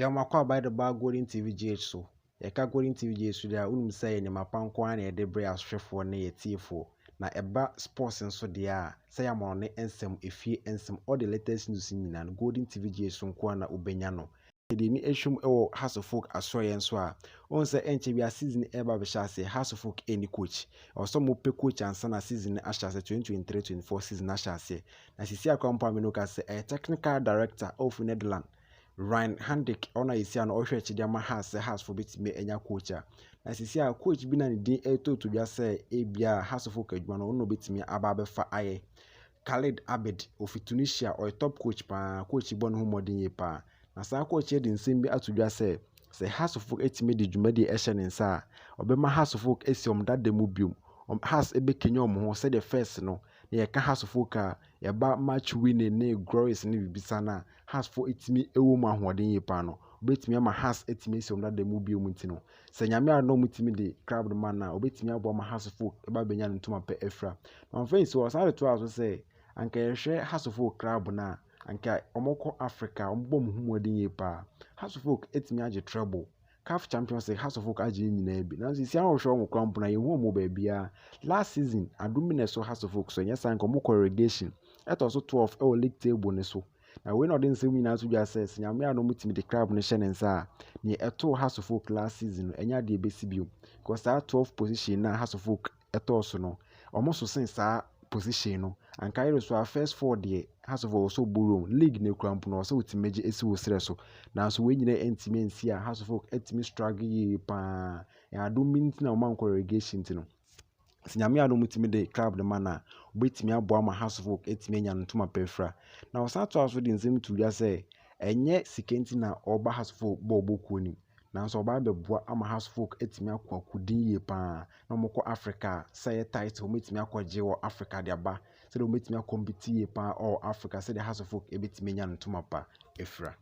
Yɛn akwaaba de ba Golden TV GH so. Yɛka Golden TV GH so deɛ a, wonim sɛ yɛ nneɛma pa nko ara na yɛde brɛ ahwɛfoɔ ne yɛ tiefoɔ. Na ɛba sports nso deɛ a, sɛ yɛ amanɔne nsɛm, efie nsɛm, all the latest news nyinaa no, Golden TV GH so nko ara na wobɛnya no. Yɛde ani ahwɛ mu wɔ Hearts of Oak asoɛeɛ nso a, wohu sɛ ɛnkyɛ biara season ɛreba abɛhyɛ aseɛ, Hearts of Oak ɛnni coach. Ɛwɔ sɛ wɔpɛ coach ansa na season no ahyɛ aseɛ, 2023-24 season no ahyɛ aseɛ. Na seesei akora mpo a me ne wo ka sɛ ɛyɛ technical director a ɔfiri Netherlands, Ryan Hendrick, ɔno a yɛsi ano ɔhwɛ akyi de ama Hearts sɛ Hearts fo bɛtumi anya coach a. Na seesei a coach bi na ne din ɛretɔtɔ dwa sɛ ebia Hearts of Oak adwuma no, ɔno na ɔbɛtumi aba abɛfa ayɛ. Khalid Abid, ofi Tunisia, ɔyɛ top coach paa, coach bɔ ne ho mmɔden yie paa. Na saa coach yi de nsɛm bi ato dwa sɛ Hearts of Oak atumi de dwumadie ɛhyɛ ne nsa a, ɔbɛma Hearts of Oak asi wɔn dada mu biom. Hearts ɛbɛkenya wɔn ho sɛdeɛ first no, na yɛka Hearts of Oak a, yɛba match winning ne glories ne biribi saa no a, Hearts fo etumi ɛwɔ mu ahoɔden yie paa no, obɛtumi ama Hearts atumi asi wɔn dada mu biom. Nti no, sɛ Nyame adom na wɔtumi de club no ma no a, obɛtumi aboa ma Hearts of Oak ɛba abɛnya ne ntoma pɛ afira. Na ɔmfa nsi hɔ, ɔsan de toa so sɛ, anka yɛhwɛ Hearts of Oak club no a, anka wɔkɔ Africa, wɔbɔ wɔn ho mmɔden yie paa. Hearts of Oak atumi agye treble. CAF Champions League, Hearts of Oak agye ne nyinaa bi. Nanso seesei a wɔhwɛ wɔn koraa mpo no, yɛnhu wɔn wɔ baabiara. Last season, adom bi na ɛsɔ Hearts of Oak so, ɛnyɛ saa nka wɔkɔ relegation. Ɛtɔ so 12 ɛwɔ league table no so. Na wei na ɔde nsɛm nyinaa to dwa sɛ Nyame adom tumi de club no hyɛ ne nsa a, nea ɛtoo Hearts of Oak last season no, ɛnyɛ adeɛ ɛbɛsi bio. Because saa 12 position na Hearts of Oak ɛtɔɔ so no, wɔn so sen saa position no. Anka yɛrɛ so a, first four deɛ, Hearts of Oak wɔ sɛ ɔbɔ Rome. League no kura mpo no, ɔsɛ wotumi gye esi wɔ serɛ so. Nanso wei nyinaa ntumi nsi a, Hearts of Oak atumi struggle yie paa. Adom bi nti na wɔn ankɔ relegation nti no, sɛ Nyame adom tumi de club no ma no a, obɛtumi aboa ma Hearts of Oak atumi anya no ntoma pɛ afira. Na ɔsan toa so de nsɛm to dwa sɛ ɛnyɛ sika nti na ɔreba Hearts of Oak bɔɔlbɔ kuo no mu, nanso ɔba abɛboa ama Hearts of Oak atumi akɔ akodin yie paa na wɔkɔ Africa a, sɛ ɛyɛ title wɔbɛtumi akɔgye wɔ Africa de aba, sɛdeɛ wɔbɛtumi akɔmpete yie paa wɔ Africa, sɛdeɛ Hearts of Oak ɛbɛtumi anya no ntoma pa afira.